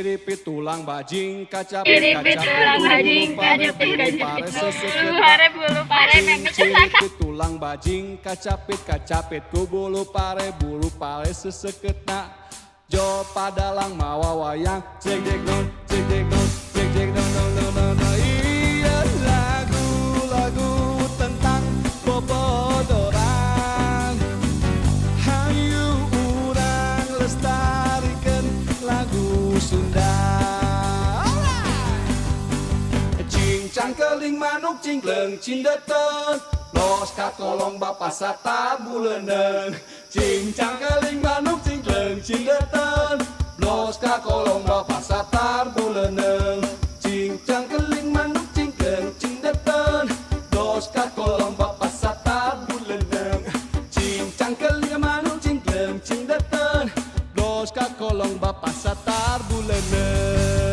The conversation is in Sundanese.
Ciripit tulang bajing kacapit Ciripit kacapit tulang ku bajing bulu pare kacapit bulu kacapit pare bulu seseketna. Pare bulu pare Cing meme ciripit tulang bajing kacapit kacapit ku bulu pare seseketna. Jo padalang mawa wayang cek cek non cek cek non cek cek non non non non non. Iya lagu-lagu tentang bobodoran. Hayu urang lestarikan lagu Sunda. Alright! Cing cangkeling manuk cingkleng cindeten, los kakolong bapak satar buleuneng. Cing cangkeling manuk cingkleng cindeten, los kakolong bapak satar buleuneng. Cing cangkeling manuk cingkleng cindeten, los kakolong bapak satar buleuneng. Cing cangkeling manuk cingkleng cindeten, los kakolong bapak satar buleuneng.